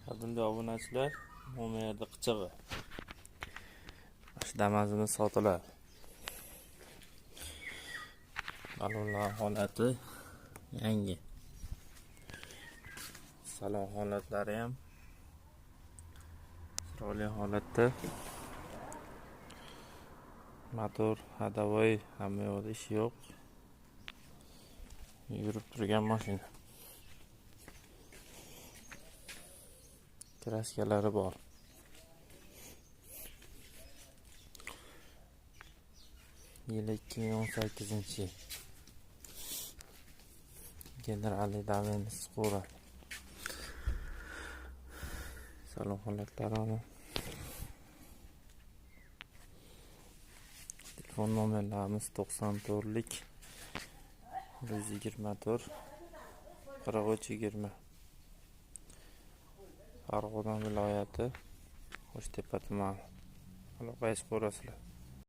Qadrli obunachilar, nomerni qichig'i. Shu Damazimiz sotiladi. Balonlar holati yangi. Salon holatlari ham chiroyli holatda. Motor ходовой hamma yoqda ish yo'q. Yurib turgan mashina. Kraskalari bor. Yili 2018-yil. Generali давление skora. Salon holatlari mana. Telefon nomerlarimiz 94lik 124 43 20. Farg'ona viloyati, Qo'shtepa tumani. Aloqaga chiqaverasizlar.